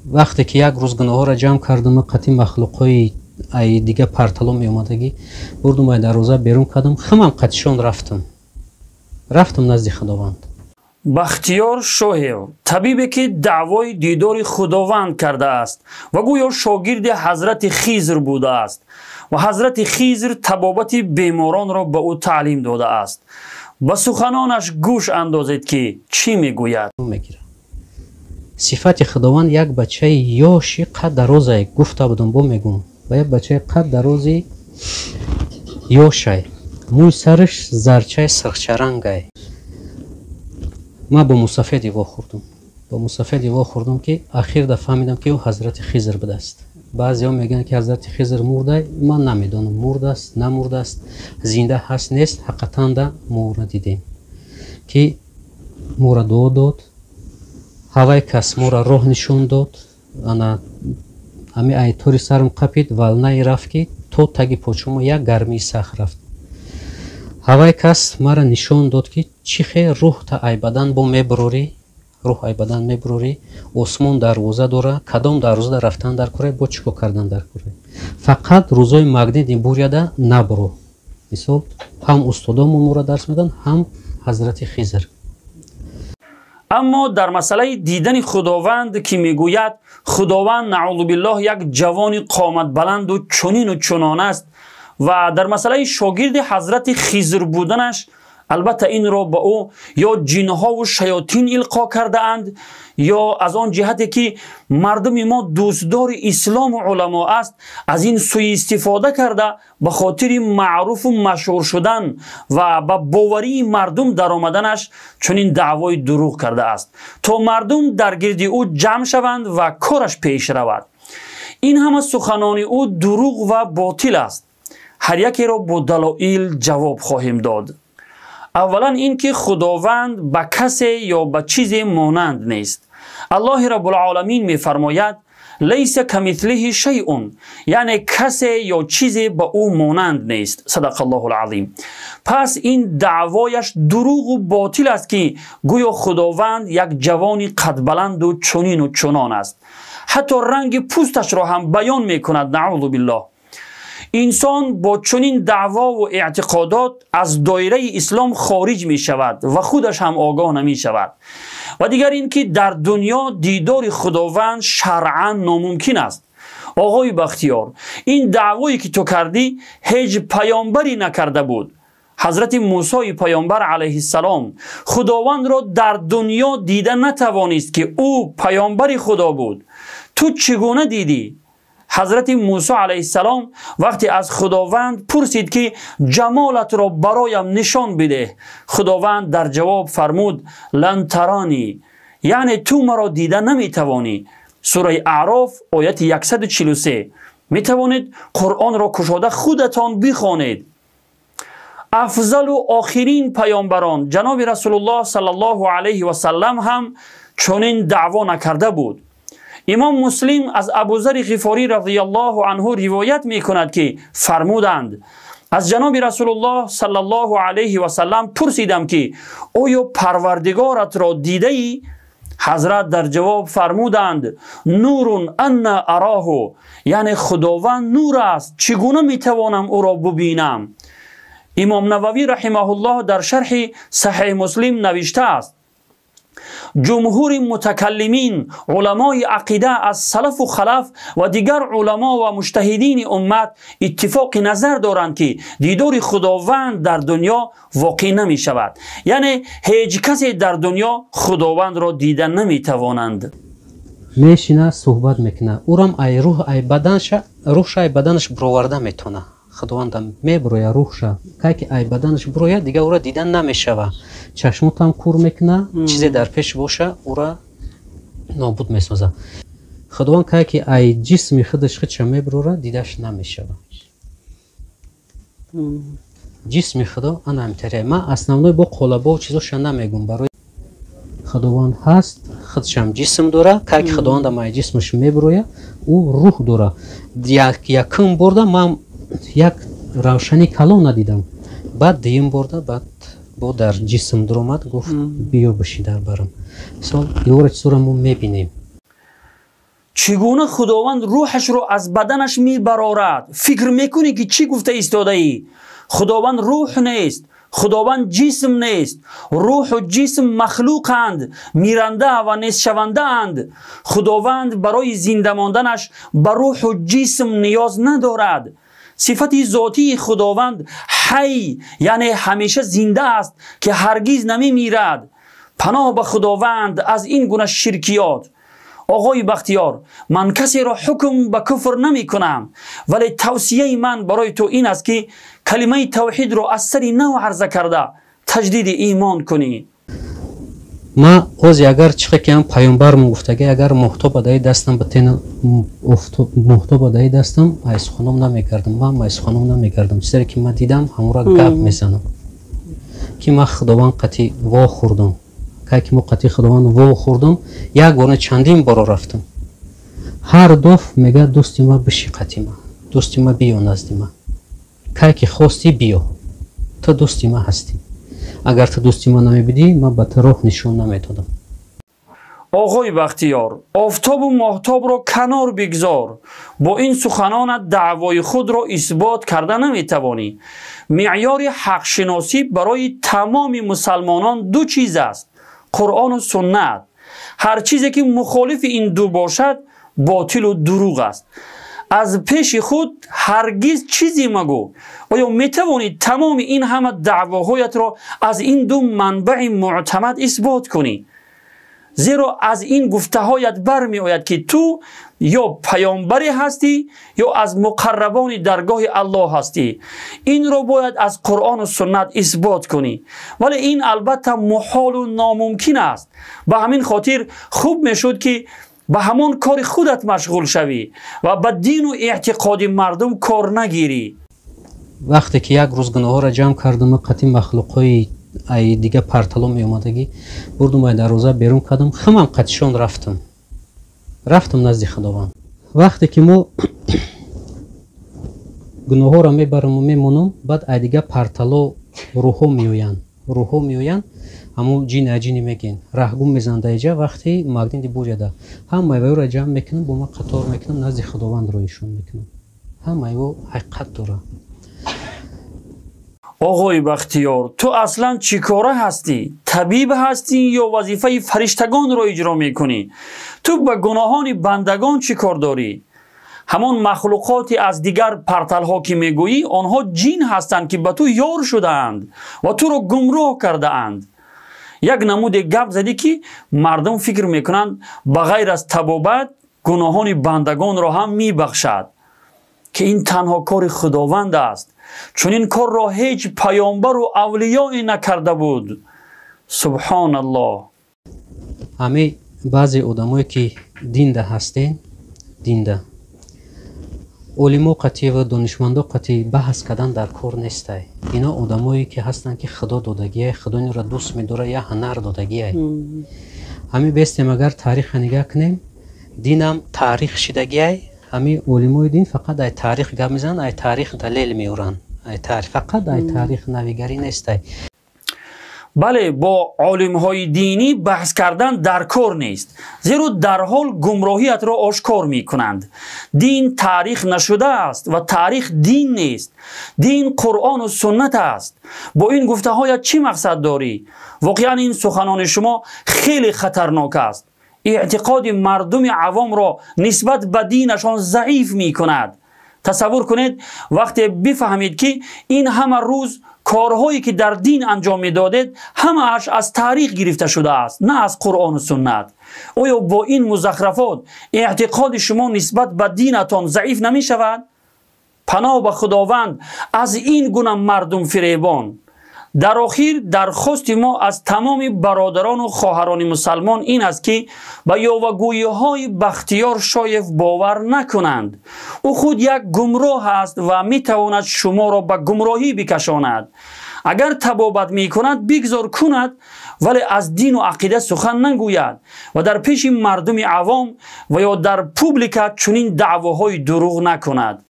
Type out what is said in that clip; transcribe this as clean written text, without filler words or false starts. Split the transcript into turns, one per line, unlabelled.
Вақте ки як рӯз гуноҳҳоро ҷамъ кардам, қати махлуқҳои ай дига партало меомадагӣ бурдум, ай дарвоза берун кардам, химам қатишон рафтам, рафтам назди Худованд.
Бахтиёр Шоҳев, табибе ки даъвои дидори Худованд кардааст ва гӯё шогирди ҳазрати Хизр будааст ва ҳазрати Хизр табобати беморонро ба ӯ таълим додааст. Ба суханонаш гӯш андозед, ки чӣ мегӯяд.
Мегирад сифати Худованд. Як бачаи ёши қад дарозае, гуфта будам, бо мегӯм, ва як бачаи қад дарози ёшай, мӯи сараш зарчаи сирхчарангай. Ман бо мусафеди вохӯрдум, бо мусафеди вохӯрдум, ки ахирда фаҳмидам, ки ӯ ҳазрати Хизр будааст. Баъзеҳо мегӯянд, ки ҳазрати Хизр мурдай. Ман намедонам, мурдааст, намурдааст, зинда ҳаст, нест. Ҳақиқатанда мо ӯро дидем, ки моро дуо дод, ҳавай кас моро роҳ нишон дод. Ана ҳами айтори сарам қапид, волнае рафт, ки то таги почумо як гармии сахт рафт. Ҳавай кас мара нишон дод, ки чӣ хел рӯҳта ай бадан бо мебурорӣ, рӯҳ ай бадан мебурорӣ, осмон дарвоза дора, кадом дарвозада рафтан дар кора, бо чӣ кор кардан дар кора. Фақат рӯзои магнитный буряда набуро. Мисол, ҳам устодомон моро дарс медоданд, ҳам ҳазрати Хизр.
Аммо дар масъалаи дидани Худованд, ки мегӯяд, Худованд, наъузу биллоҳ, як ҷавони қоматбаланду чунину чунон аст, ва дар масъалаи шогирди ҳазрати Хизр буданаш, албатта инро ба ӯ ё ҷинҳову шаётин илқо кардаанд, ё аз он ҷиҳате ки мардуми мо дӯстдори ислому уламо аст, аз ин сӯистифода карда, ба хотири маъруфу машҳур шудан ва ба боварии мардум даромаданаш чунин даъвои дурӯғ кардааст, то мардум дар гирди ӯ ҷамъ шаванд ва кораш пеш равад. Ин ҳама суханони ӯ дурӯғ ва ботил аст. Ҳар якеро бо далоил ҷавоб хоҳем дод. Аввалан, ин ки Худованд ба касе ё ба чизе монанд нест. Аллоҳи Раббулъоламин мефармояд: «Лайса камислиҳи шайъун», яъне касе ё чизе ба ӯ монанд нест. Садақа Аллоҳу. Пас ин даъвояш дурӯғу ботил аст, ки гӯё Худованд як ҷавони қадбаланду чунину чунон аст. Ҳатто ранги пӯсташро ҳам баён мекунад, наъузу биллоҳ. Инсон бо чунин даъвову эътиқодот аз доираи ислом хориҷ мешавад ва худаш ҳам огоҳ намешавад. Ва дигар ин ки дар дунё дидори Худованд шаръан номумкин аст. Оғои Бахтиёр, ин даъвое ки ту кардӣ, ҳеҷ паёмбаре накарда буд. Ҳазрати Мусои паёмбар алайҳиссалом Худовандро дар дунё дида натавонист, ки ӯ паёмбари Худо буд. Ту чӣ гуна дидӣ? Ҳазрати Мусо алайҳиссалом вақте аз Худованд пурсид, ки ҷамолатро бароям нишон бидеҳ, Худованд дар ҷавоб фармуд: «Лан таронӣ», яъне ту маро дида наметавонӣ. Сураи Аъроф, ояти 143. Метавонед Қуръонро кушода худатон бихонед. Афзалу охирин паёмбарон, ҷаноби Расулуллоҳ саллаллоҳу алайҳи васаллам ҳам чунин даъво накарда буд. Имом Муслим аз Абузари Ғифорӣ разияллоҳу анҳу ривоят мекунад, ки фармуданд: «Аз ҷаноби Расулуллоҳ саллаллоҳу алайҳи васаллам пурсидам, ки оё Парвардигоратро дидаӣ?» Ҳазрат дар ҷавоб фармуданд: «Нурун анна ароҳу», яъне Худованд нур аст, чӣ гуна метавонам ӯро бубинам? Имом Нававӣ раҳимаҳуллоҳ дар шарҳи Саҳеҳ Муслим навиштааст: ҷумҳури мутакаллимин, уламои ақида аз салафу халаф ва дигар уламо ва муҷтаҳидини уммат иттифоқи назар доранд, ки дидори Худованд дар дунё воқеъ намешавад, яъне ҳеҷ касе дар дунё Худовандро дида наметавонанд.
Мешина, суҳбат мекуна, ӯрам ай рӯҳ ай баданша, рӯҳша ай баданаш буроварда метавона. Худовандам мебуроя рӯҳша, кай ки ай баданаш буроя, дига ӯра дида намешава. Чашмотам кур мекуна, чизе дар пеш боша, ӯра нобуд месоза. Худованд кай ки ай ҷисми худаш худша мебурора, дидаш намешава. Ҷисми Худо ана ҳамтария. Ман основной бо қолабо чизоша намегум. Барои Худованд ҳаст, худшам ҷисм дора. Кай ки Худовандам ай ҷисмаш мебуроя, ӯ рӯҳ дора. Якум борда ман як равшани калон надидам, баъд дуюм борда баъд бо дар ҷисм дуромад, гуфт: «Биё, биши дар барам». Мисол, ёра чизоро мо мебинем.
Чӣ гуна Худованд рӯҳашро аз баданаш мебарорад? Фикр мекунӣ, ки чӣ гуфта истодаӣ? Худованд рӯҳ нест, Худованд ҷисм нест. Рӯҳу ҷисм махлуқанд, миранда ва нестшавандаанд. Худованд барои зинда монданаш ба рӯҳу ҷисм ниёз надорад. Сифати зотии Худованд ҳай, яъне ҳамеша зинда аст, ки ҳаргиз намемирад. Паноҳ ба Худованд аз ин гуна ширкиёт. Оғои Бахтиёр, ман касеро ҳукм ба куфр намекунам, вале тавсияи ман барои ту ин аст, ки калимаи тавҳидро аз сари нав арза карда, таҷдиди имон кунӣ.
Ма ҳози агар чихе ки ҳам паёмбармон гуфтаги, агар моҳтоба даи дастам битена, моҳтоба даи дастам, айсхоном намекардам, ман майсхоном намекардам. Чизере ки ман дидам, ҳамора гап мезанам, ки ман Худованд қатъи во хӯрдам. Кай ки мо қатъи Худованд во хӯрдам, як бор не, чандин боро рафтам. Ҳар доф мега: «Дӯсти ма, биши қатъи ма, дӯсти ма, биё назди ма, кай ки хостӣ биё, ту дӯсти ма ҳастӣ. Агар ту дӯсти ма намебудӣ, ман ба ту роҳ нишон намедодам».
Оғои Бахтиёр, офтобу моҳтобро канор бигзор. Бо ин суханонат даъвои худро исбот карда наметавонӣ. Меъёри ҳақшиносӣ барои тамоми мусалмонон ду чиз аст: Қуръону суннат. Ҳар чизе ки мухолифи ин ду бошад, ботилу дурӯғ аст. Аз пеши худ ҳаргиз чизе магӯ. Оё метавонӣ тамоми ин ҳама даъвоҳоятро аз ин ду манбаи мӯътамад исбот кунӣ? Зеро аз ин гуфтаҳоят бармеояд, ки ту ё паёмбаре ҳастӣ, ё аз муқаррабони даргоҳи Аллоҳ ҳастӣ. Инро бояд аз Қуръону суннат исбот кунӣ, вале ин албатта муҳолу номумкин аст. Ба ҳамин хотир хуб мешуд, ки ба ҳамон кори худат машғул шавӣ ва ба дину эътиқоди мардум кор нагирӣ.
Вақте ки як рӯз гуноҳҳоро ҷамъ кардам, қатъи махлуқҳои ай дига партало меомадагӣ бурдум, ай дарвоза берун кардам, химам қатишон рафтам, рафтам назди Худованд. Вақте ки мо гуноҳҳоро мебараму мемонам, баъд ай дига партало рӯҳҳо меоянд, рӯҳҳо меоянд, ҳамун ҷини аҷини мегӯен, раҳгум мезананд даиҷа. Вақти магнити буряда ҳамаи вайро ҷамъ мекунам, бо ман қатор мекунам, назди Худованд роҳишон мекунам. Ҳамаи ӯ ҳақиқат дорад.
Оғои Бахтиёр, ту аслан чӣ кора ҳастӣ? Табиб ҳастӣ ё вазифаи фариштагонро иҷро мекунӣ? Ту ба гуноҳони бандагон чӣ кор дорӣ? Ҳамон махлуқоти аз дигар парталҳо ки мегӯӣ, онҳо ҷин ҳастанд, ки ба ту ёр шудаанд ва туро гумроҳ кардаанд. Як намуде гап задӣ, ки мардум фикр мекунанд, ба ғайр аз табобат гуноҳони бандагонро ҳам мебахшад, ки ин танҳо кори Худованд аст. Чунин корро ҳеҷ паёмбару авлиёе накарда буд. Субҳоналлоҳ.
Ҳами баъзе одамое ки динда ҳастен, динда олимо қатъи ва донишмандо қатъи баҳс кардан дар кор нестай. Ино одамое ки ҳастанд, ки Худо додагиай, Худо инро дӯст медорад, я ҳунар додагиай. Ҳами бестем, агар таъриха нигаҳ кунем, динам таърих шидагиай. Ҳами олимои дин фақат ай таърих гап мезананд, ай таърих далел меоранд, ай таърих, фақат ай таърих, навигарӣ нестай.
Бале, бо олимҳои динӣ баҳс кардан дар кор нест, зеро дарҳол гумроҳиятро ошкор мекунанд. Дин таърих нашудааст ва таърих дин нест. Дин Қуръону суннат аст. Бо ин гуфтаҳоят чӣ мақсад дорӣ? Воқеан, ин суханони шумо хеле хатарнок аст, эътиқоди мардуми авомро нисбат ба динашон заиф мекунад. Тасаввур кунед, вақте бифаҳмед, ки ин ҳама рӯз корҳое ки дар дин анҷом медодед, ҳамааш аз таърих гирифта шудааст, на аз Қуръону суннат. Оё бо ин музахрафот эътиқоди шумо нисбат ба динатон заиф намешавад? Паноҳ ба Худованд аз ин гуна мардумфиребон. Дар охир, дархости мо аз тамоми бародарону хоҳарони мусалмон ин аст, ки ба ёвагӯиҳои Бахтиёр Шоев бовар накунанд. Ӯ худ як гумроҳ аст ва метавонад шуморо ба гумроҳӣ бикашонад. Агар табобат мекунад, бигзор кунад, вале аз дину ақида сухан нагӯяд ва дар пеши мардуми авом ва ё дар публика чунин даъвоҳои дурӯғ накунад.